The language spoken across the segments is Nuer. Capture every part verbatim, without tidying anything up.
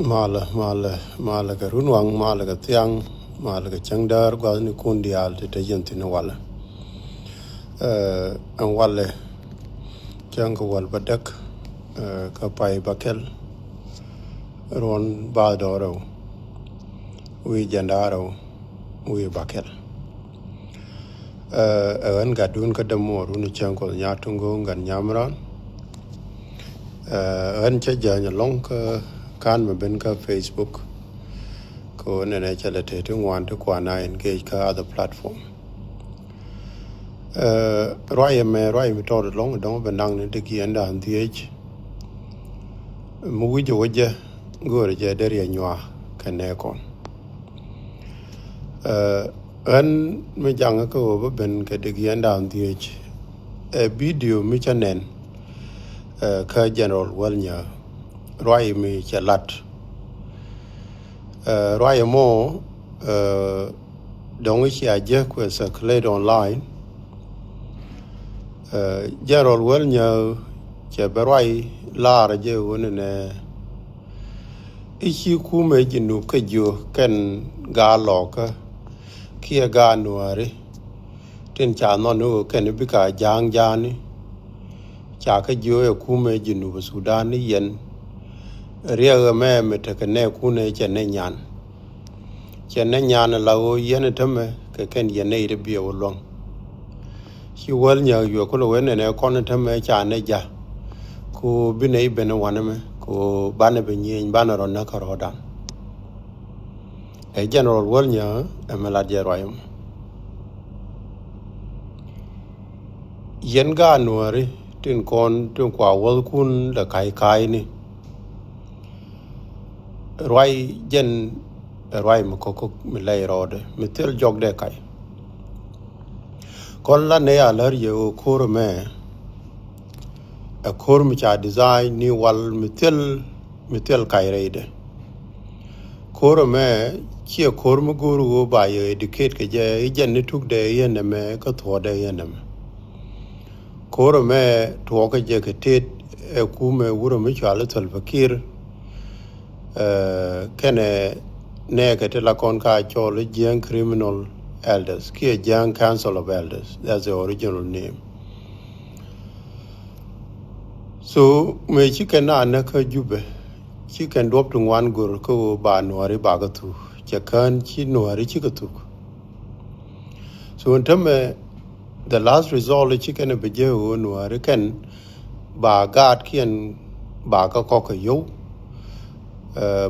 Malɛ, malɛ, malɛ kɛ runwaŋ, malɛ kɛ thiaŋ, malɛ kɛ cäŋ däär gua̱thnikun diaal ti te yɛn thi̱n walɛ. Ɛn walɛ cäŋ kɛ wäl bädäk, kä pay bäkɛl, ruɔ̱n bathdɔɔr rɛw wi̱i̱ jiɛn da̱ŋ rɛw wi̱i̱ bäkɛl. Ɛ ɣän gatdun kä dämuɔɔrun cäŋ Kuɔth Nyaat Tuŋ Go̱o̱ŋ Gat Nyamiran. Ɣän cä jäny ɛlɔ̱ŋ kä ka̱n mɛ ben kä Facebook. Kɛ ɣöö nɛnɛ cɛ lɛ te ti ŋuan ti kuan a engage kä other platform. Ruac ɛmɛ ruac mi tɔɔt ɛlɔ̱ŋ dɔ̱ŋ bɛ naŋ ni dek yɛn da̱a̱n dhieec. Mi wi̱c ɛ wä jɛ göörä jɛ dee riɛ nyuaa kɛ nɛɛkɔn. Ɣän mi jaŋä kä ɣöö bä ben kɛ dek yɛn da̱a̱n dhieec. Ɛ bidio mi cä nɛn kä General Wäl Nyääk ruac mi cɛ lat. Ruac ɛmɔ dɔ̱ŋ cia jek kuɛ circulate online. General Wäl Nyääk cɛ bɛ ruac laar jɛ ɣöö nɛnɛ i̱ ci kumɛ Jinub kä jiök kɛn gaa lɔɔkä kiɛ gaa nuääri tin ca nhɔn ni ɣöö kɛn bikɛ a ja̱a̱ŋ ja̱a̱ni. Ca kä jiök ɛ kumɛ Jinub Sudan ni yɛn riɛk ɛmɛ mi tekɛ nɛɛkunɛ cɛ nɛ nyan. Cɛ nɛ nyan la ɣöö yɛn tämɛ kɛ kɛn yɛn nɛy ti biɛ wä luäŋ. Ci Wäl Nyääk yuɛ kulɛ wen nɛnɛ kɔn tämɛ ca nɛ ja̱. Ku bi nɛy ben wanɛ mɛ ku banɛ bi nyieny banɛ rɔ näk kärɔɔdan. Ɛ General Wäl Nyääk ɛmɛ lat jɛ ruac mɔ. Yɛn gaa nuääri tin kɔn tin kua wäthkun lɛ ka̱c ka̱cni. Ruac jɛn ɛ ruac mi kɔ̱k kɔ̱k mi lɛy rɔɔdɛ mi thil jɔkdɛ kac. Kɔn la nɛy a lär yɛ ɣöö ko̱r ɛmɛ ɛ ko̱r mi ca design ni wal mi thil mi thil kac rɛydɛ. Ko̱r ɛmɛ ciɛ ko̱r mi go̱o̱r ɣöö ba yɛ educate kɛ jɛ i̱ jɛn ni tukdɛ i̱ yɛn ɛmɛ kä thuɔɔdɛ i̱ yɛn ɛmɛ. Ko̱r ɛmɛ tuɔɔkä jɛ kɛ tet ɛ kumɛ wurɛ mi cɔal i̱ Salva Kiir. Kɛnɛ nɛɛkɛ ti la kɔn ka cɔl i̱ Jiɛŋ Criminal Elders kiɛ Jiɛŋ Council of Elders, that's the original name. So mëë ci kɛn a näk kä Jubɛ ci kɛn duɔ̱p ti ŋuan go̱r kä ɣöö ba nuääri ba kä thuk cɛ kään ci nuääri ci kä thuk. So in tämɛ the last result ci kɛn a bi jɛ ɣöö nuääri kɛn ba gaatkiɛn ba kä kɔk kɛ yow.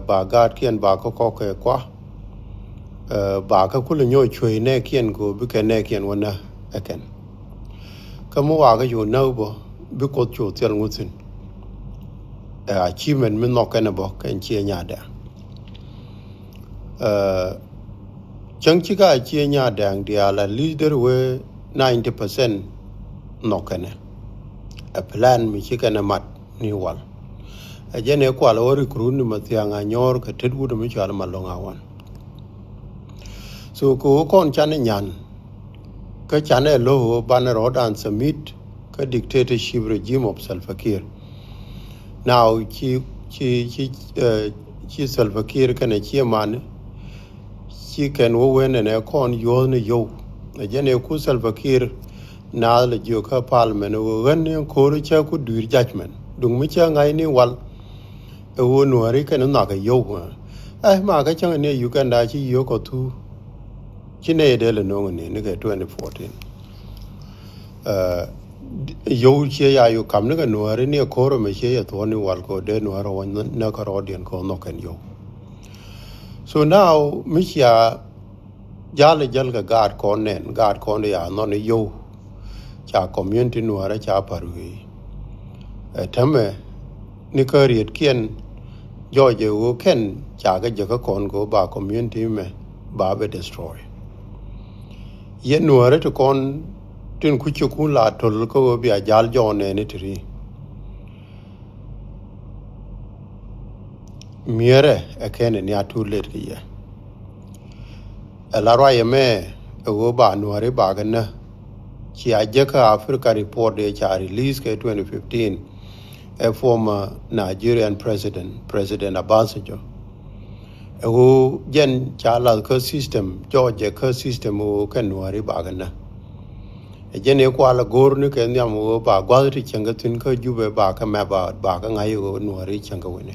Ba gaatkiɛn ba kä kɔk kɛ kua. Ba kä kulɛ nyɔk cuey nɛɛkiɛn kɛ ɣöö bikɛ nɛɛkiɛn wä näk ɛ kɛn. Kä mi wakä cu näk bä bi Kuoth cu thil ŋuthin. Ɛ achievement mi nhɔk kɛn bä kɛn ciɛ nyadɛ. Cäŋ ci ka achiɛ nyadɛ diaal a leader wee ninety percent nhɔk kɛn. Ɛ plan mi ci kɛn mat ni wal. Ɛ jɛn ɛ kual wä recruit ni ma thiaŋ a nyɔɔr kɛ tet wut mi cual ma loŋ a wan. So kɛ wä kɔn can nyan. Kä canɛ lo̱k ɣöö banɛ rɔɔdan submit kä dictatorship regime of Salva Kiir. Now ci ci ci ci Salva Kiir kɛnɛ ci mani ci kɛn wä wen ɛnɛ kɔn yuɔ̱th ni yow. Ɛ jɛn ɛ ku Salva Kiir naath lɛ jiök kä parliament ɛ ɣöö ɣän ni ko̱r cä ku dui̱r judgment duŋ mi cä ŋa̱c ni wal. Ɛ ɣöö nuääri kɛn nhɔakä yow. Ɛ ma kä cäŋ ni Uganda ci yio̱k kɔ thuu. Ci nɛy dee lɛ no̱o̱ŋ ni ni kɛ twenty fourteen. Yow cie ya yo̱ kam ni kɛ nuääri ni ɛ ko̱r ɛmɛ cie yɛ thuɔ̱ɔ̱n ni wal kɛ ɣöö dee nuääri wä näk kärɔɔdiɛn kɛ ɣöö nhɔk kɛn yow. So now mi cia jal jäl kɛ gaat kɔn nɛn gaat kɔn ya nhɔn i̱ yow. Ca community nuäärä ca pa̱r wi̱i̱. Ɛ tämɛ ni kä rietkiɛn jɔɔc ɛ ɣöö kɛn ca kɛ jäkä kɔn kɛ ɣöö ba community mɛ ba bɛ destroy. Yɛn nuäärä ti kɔn tin kucikun la töl kä ɣöö bia jal jɔɔn nɛɛni ti ri. Mi̱eerɛ ɛ kɛn ɛ nia too late kɛ yɛ. Ɛ la ruac ɛmɛ ɛ ɣöö ba nuääri bakɛ nä. Cia jek kä Africa report dee ca release kɛ twenty fifteen. Ɛ former Nigerian president, President Obasanjo. Ɛ ɣöö jɛn ca lath kä system, jɔɔcɛ kä system ɣöö kɛn Nuääri bakɛ nä. Ɛ jɛn ëë kual ɛ go̱o̱r ni kɛ nhiam ɣöö ba gua̱th ti cieŋ kɛ thi̱n kä Jubɛ bakɛ map out, bakɛ ŋa̱c ɣöö Nuääri cieŋ kɛ wi̱ni.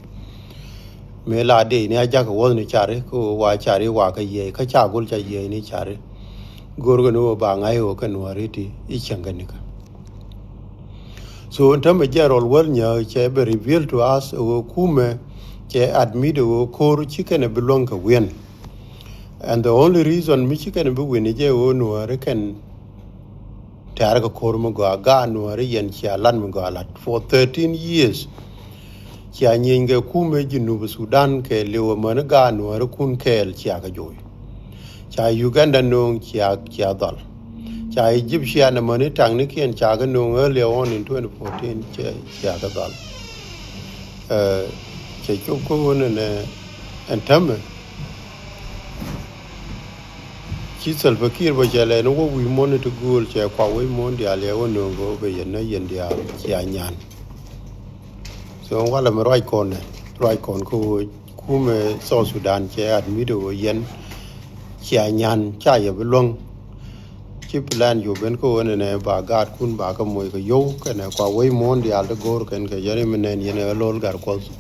Mëë la dee ni a jakä wuɔ̱thni cari kä ɣöö wa cari wa kä yiëë kä ca gul ca yiëë ni cari. Go̱o̱r kɛ ni ɣöö ba ŋa̱c ɣöö kɛn Nuääri ti i̱ cieŋ kɛ nikä. So in term of general, Wäl Nyääk cɛ bɛ reveal to us ɣöö kumɛ cɛ admit ɣöö ko̱r ci kɛn bi luäŋ kɛ wi̱n. And the only reason mi ci kɛn bi wi̱n jɛ ɣöö Nuääri kɛn tɛ̈r kɛ ko̱r mi gɔaa, gaat Nuääri yɛn cia lat mi gɔaa lat for thirteen years. Cia nyieny kɛ kumɛ Junub Sudan kɛ liw amäni gaat Nuääri kun kɛɛl cia kɛ joc. Ca Uganda nööŋ cia, cia dhɔl. Ca Egyptian amäni taŋnikiɛn ca kɛ nööŋ earlier on in twenty fourteen cia, cia kɛ dhɔl. Ɛ, cɛ cop kä ɣöö nɛnɛ ɛn täämɛ. Ci Salva Kiir bä cɛ lɛ ni wä wi̱i̱ muɔ̱n ti gööl cɛ kua wec muɔ̱n diaal yɛ wä nööŋ kɛ wä bɛ yɛn nä yɛn diaal cia nyan. So walɛ mi ruac kɔn nɛ, ruac kɔn kä ɣöö kumɛ South Sudan cɛ admit ɣöö yɛn cia nyan ca yɛ bi luäŋ. Ci plan cu ben kä ɣöö nɛnɛ ba gaatkun ba kä moc kɛ yio̱w kɛnɛ kua wec muɔ̱n diaal ti go̱o̱r kɛn kɛ yɛn ri mi nɛn yɛn ɛ lo̱l Gatkuɔth.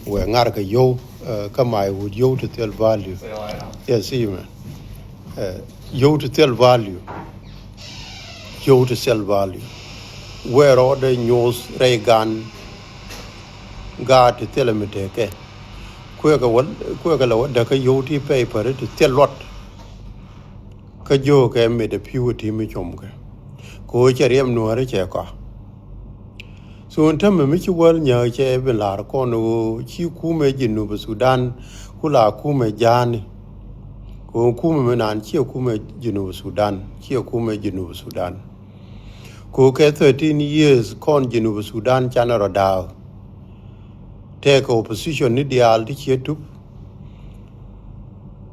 Wɛ ŋar kɛ yio̱w, ɛ, kä may wut yio̱w ti thil value. Yes, amen. Ɛ, yio̱w ti thil value. Yio̱w ti thil value. Wee rɔɔdɛ nyoth rɛy gan gaat ti thil mi tekɛ. Kuekɛ wä, kuekɛ lɛ wä däkä yio̱w ti paper ti thil luɔt. Kä jiökɛ mit ɛ pi̱w ɛ ti mi comkɛ. Kɛ ɣöö cɛ riɛm Nuääri cɛ kɔa. So in täämɛ mi ci Wäl Nyääk cɛ bi la̱r kɔn ɣöö ci kumɛ Junub Sudan ku la kumɛ ja̱a̱ni. Kɛ ɣöö kumɛ mi naan ciɛ kumɛ Junub Sudan, ciɛ kumɛ Junub Sudan. Kɛ ɣöö kɛ thirteen years kɔn Junub Sudan canɛ rɔ da̱a̱k. Tɛkɛ opposition ni diaal ti ciɛ tup.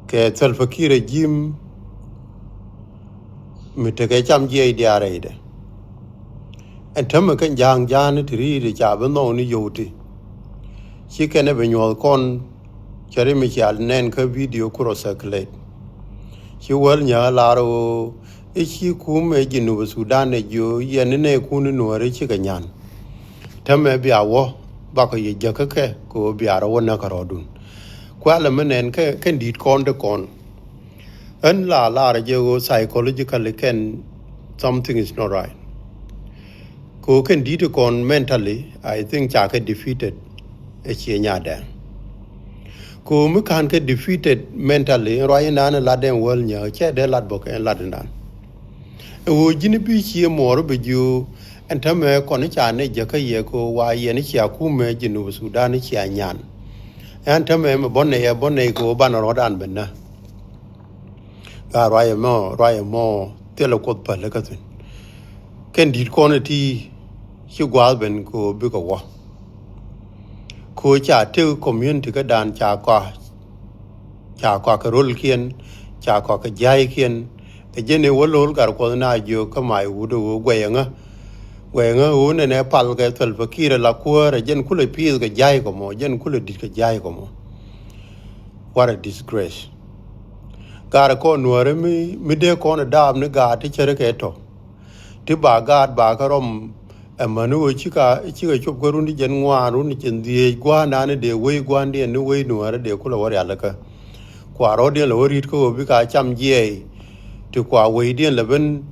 Kɛ Salva Kiir regime mi tekɛ cam jiɛc diaal rɛydɛ. Ɛn täämɛ kɛn ja̱a̱ŋ ja̱a̱ni ti ri̱i̱t ca bi nhɔk ni yio̱w ti. Ci kɛn ɛ bi nyuɔ̱th kɔn cɛ ri mi cia nɛn kä video ku rɔ circulate. Ci Wäl Nyääk lar ɣöö i̱ ci kumɛ Junub Sudan ɛ jiö yɛn ni nɛɛkun ni Nuääri cikɛ nyan. Täämɛ bia wä bakɔ yɛ jäkä kɛ kɛ ɣöö bia rɔ wä näk kärɔɔdun. Kualɛ mi nɛn kɛ, kɛn di̱i̱t kɔn ti kɔn. Ɣän la lar jɛ ɣöö psychologically kɛn something is not right. Kɛ ɣöö kɛn di̱t kɔn mentally, I think ca kɛ defeated ɛ ciɛ nyadɛ. Kɛ ɣöö mi ka̱n kɛ defeated mentally, ruac inan lat dɛn Wäl Nyääk cɛ dee lat bä kɛ lat inan. Ɛ ɣöö ji̱n bi cië muɔɔr bi jiö ɛn täämɛ kɔn ca nɛ jäkä yɛ kɛ ɣöö wa yɛn cia kumɛ Junub Sudan cia nyan. Ɛn täämɛ mɛ bɔn nɛ yɛ bɔn nɛ kɛ ɣöö banɛ rɔ̱dan ben nä. Gaa ruac ɛmɔ, ruac ɛmɔ thilɛ Kuoth päl kä thi̱n. Kɛn di̱t kɔn ɛ ti ci gua̱a̱th ben kɛ ɣöö bikɛ wä. Kɛ ɣöö ca tëk community kädan ca kɔa, ca kɔa kɛ ro̱lkiɛn, ca kɔa kɛ jia̱ckiɛn. Ɛ jɛn ɛ wä lo̱l Gatkuɔth na jiök kä may wut ɛ ɣöö guɛy ɛŋä. Guɛy ɛŋä ɣöö nɛnɛ pal kɛ Salva Kiir ɛ la kuäär ɛ jɛn kulɛ pi̱i̱th kɛ jia̱c kɔ mɔ, jɛn kulɛ di̱t kɛ jia̱c kɔ mɔ. What a disgrace. Gaat kɔn Nuääri mi, mi dee kɔn daap ni gaat ti cärikɛ tɔ. Ti ba gaat ba kä rɔm ɛmäni ɣöö cikɛ, cikɛ cop kä run ti jɛn ŋuan, run ti jɛn dhieec, gua̱a̱r nani dee wei gua̱a̱ndiɛn ni wei Nuääri dee kulɛ wä rialikä. Kua rɔ̱diɛn lɛ wä ri̱t kä ɣöö bika cam jiɛɛy. Ti kua weidiɛn lɛ ben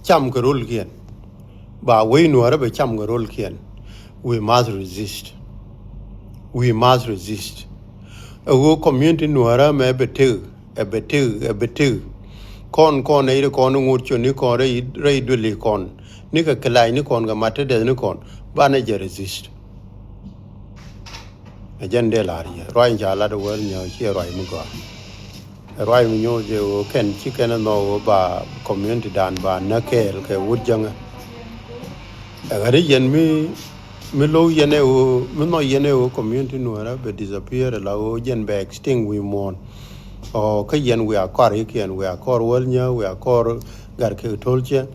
cam kɛ ro̱lkiɛn. Ba wei Nuäärä bɛ cam kɛ ro̱lkiɛn. We must resist. We must resist. Ɛ ɣöö community Nuäärä mɛ bɛ tëk, ɛ bɛ tëk, ɛ bɛ tëk. Kɔn, kɔn nɛy ti kɔn ni ŋot cön ni kɔn rɛy, rɛy duëli kɔn. Ni kɛ kilac ni kɔn kɛ mat te dɛth ni kɔn. Banɛ jɛ resist. Ɛ jɛn dee la̱r yɛ. Ruac in ca lat ɛ Wäl Nyääk ciɛ ruac mi gɔaa. Ɛ ruac mi nyuuth jɛ ɣöö kɛn ci kɛn ɛ nhɔk ɣöö ba community dan ba näk kɛɛl kɛ wut jäŋä. Ɛ ɣän i̱ yɛn mi, mi lo̱w yɛn ɛ ɣöö, mi nhɔk yɛn ɛ ɣöö community Nuäärä bɛ disappear ɛ la ɣöö jɛn bɛ extinct wi̱i̱ muɔ̱ɔ̱n. Ɔ, kä yɛn wiaa kɔr ikiɛn, wiaa kɔr Wäl Nyääk, wiaa kɔr Gat Kek To̱l Ciɛ.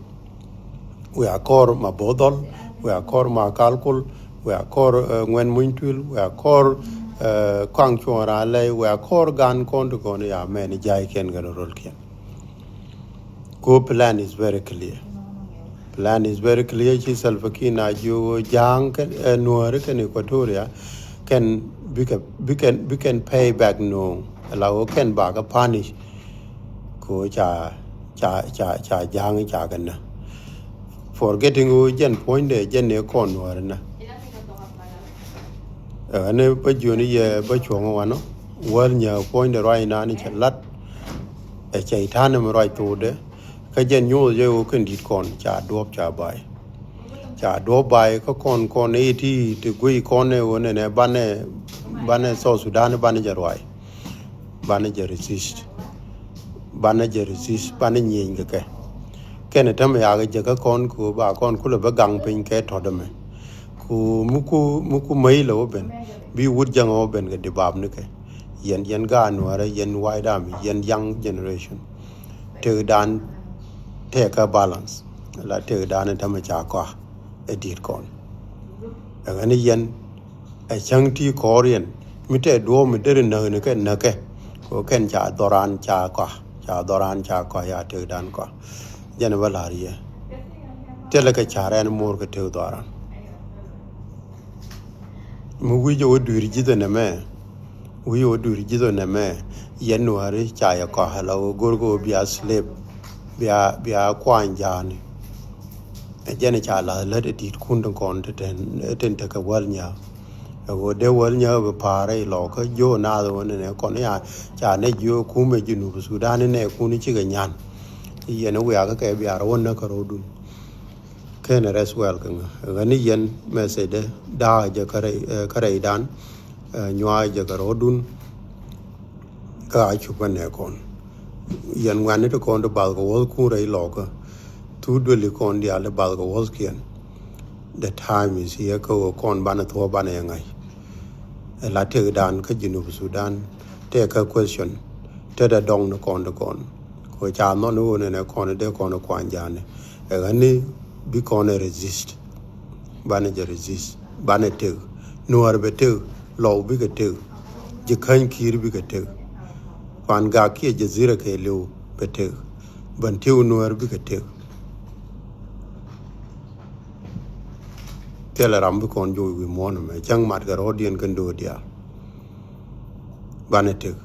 Wiaa kɔr Mabo̱o̱th Dhɔl, wiaa kɔr Makal Kul, wiaa kɔr, eh, Ŋuɛn Muny Tuil, wiaa kɔr Kɔaŋ cuɔ̱ɔ̱ŋ raan lɛy wɛ̈ɛ̈ kɔr gan kɔn ti kɔn ya mɛn jaykiɛn kɛn röl kiɛn. Ku plan is very clear. Plan is very clear. Ci Salva Kiir na jiök Ja̱a̱ŋ kɛn Nuääri kɛn Equatoria kɛn bikɛ bikɛn bikɛn pay back no̱o̱ŋ. La ɣöö kɛn bakɛ punish. Ku ca ca ca ca Ja̱a̱ŋ ca kɛ nä. Forgetting ɣöö jɛn puɔ̱nydɛ jɛn ni kɔn Nuääri nä. Ɛn bä jiöni yɛ bä cuɔ̱ŋ wanɔ wäl nyä puɔ̱nydɛ ruac nani cɛ lat. Ɛ cɛ itan mi ruac thokdɛ kä jɛn nyuuth jɛ ɣöö kɛn di̱t kɔn ca duɔ̱p ca bay. Ca duɔ̱p bay kä kɔn kɔn i̱ ti ti guiy kɔn ɛ ɣöö nɛnɛ banɛ banɛ South Sudan banɛ jɛ ruac. Banɛ jɛ resist. Banɛ jɛ resist banɛ nyieny kɛ kɛ. Kɛn ɛ tämɛ yakɛ jɛ kä kɔn ku ba kɔn kulɛ bä gaŋ piny kɛ tɔ̱t ɛmɛ. Ku mi ku mi ku mäy lɛ wä ben bi wut jäŋ wä ben kɛ dibap ni kɛ. Yɛn yɛn gaat Nuäärä yɛn White Army yɛn young generation. Tëkdan tëkä balance la tëkdan ɛ tämɛ ca kɔa ɛ di̱t kɔn. Ɛ ɣän yɛn ɛ cäŋ ti kɔɔriɛn mi tɛ duɔ̱ɔ̱p mi deri näk ni kɛ näkɛ. Kɛ kɛn ca dhɔran ca kɔa ca dhɔran ca kɔa ya tëkdan kɔa. Jɛn bä la̱r yɛ tɛlɛ kɛ ca̱r ɛn mo̱o̱r kɛ tëk dhɔran. Mi wi̱c ɛ wä dui̱r ji̱th ɛnɛ mɛ wi̱c ɛ wä dui̱r ji̱th ɛnɛ mɛ. Yɛn Nuääri ca yɛ kɔa la wä go̱r kɛ wä bia slave bia bia kuany ja̱a̱ni. Ɛ jɛn ca la̱th lät ɛ di̱t kun tin kɔn tin tekɛ wäl nyääk. Ɛ ɣöö dee wäl nyääk bi pa̱a̱r rɛy lɔkä jiö naath ɣöö nɛnɛ kɔn ya ca nɛ jiö kumɛ Junub Sudan nɛ kun cikɛ nyan. Yɛn wiakä kɛ biaar wä näk kä ro̱dun. Kɛn rɛth wɛl kɛ ŋä ɣän ni yɛn message dee da̱a̱ jɛ kä rɛy kä rɛydan. Nyuaak jɛ kɛ ro̱dun. Kä a cupä nɛ kɔn yɛn ŋuɛ̈tni ti kɔn ti bath kɛ wäthkun rɛy lɔkä. Thuk duëli kɔn diaal ti bath kɛ wäthkiɛn. The time is here kä ɣöö kɔn banɛ thuɔ̱ɔ̱p banɛ yɛ ŋa̱c. Ɛ la tëkdan kä Junub Sudan tëë kä question. Tetdɛ dɔŋ ni kɔn ti kɔn kɛ ɣöö ca nhɔn ni ɣöö nɛnɛ kɔn dee kɔn kuany ja̱a̱ni. Ɛ ɣän ni bi kɔn ɛ resist. Banɛ jɛ resist banɛ tëk. Nuäär bɛ tëk. Lɔw bikɛ tëk. Ji̱ käny Kiir bikɛ tëk. Kuan gak kiɛ Jazira kɛ li̱w bɛ tëk. Bän tiw Nuäär bikɛ tëk. Thilɛ ram bi kɔn joc wi̱i̱ muɔ̱ɔ̱n ɛmɛ cäŋ mat kɛ rɔ̱ɔ̱diɛn kɛn do̱o̱ diaal. Banɛ tëk.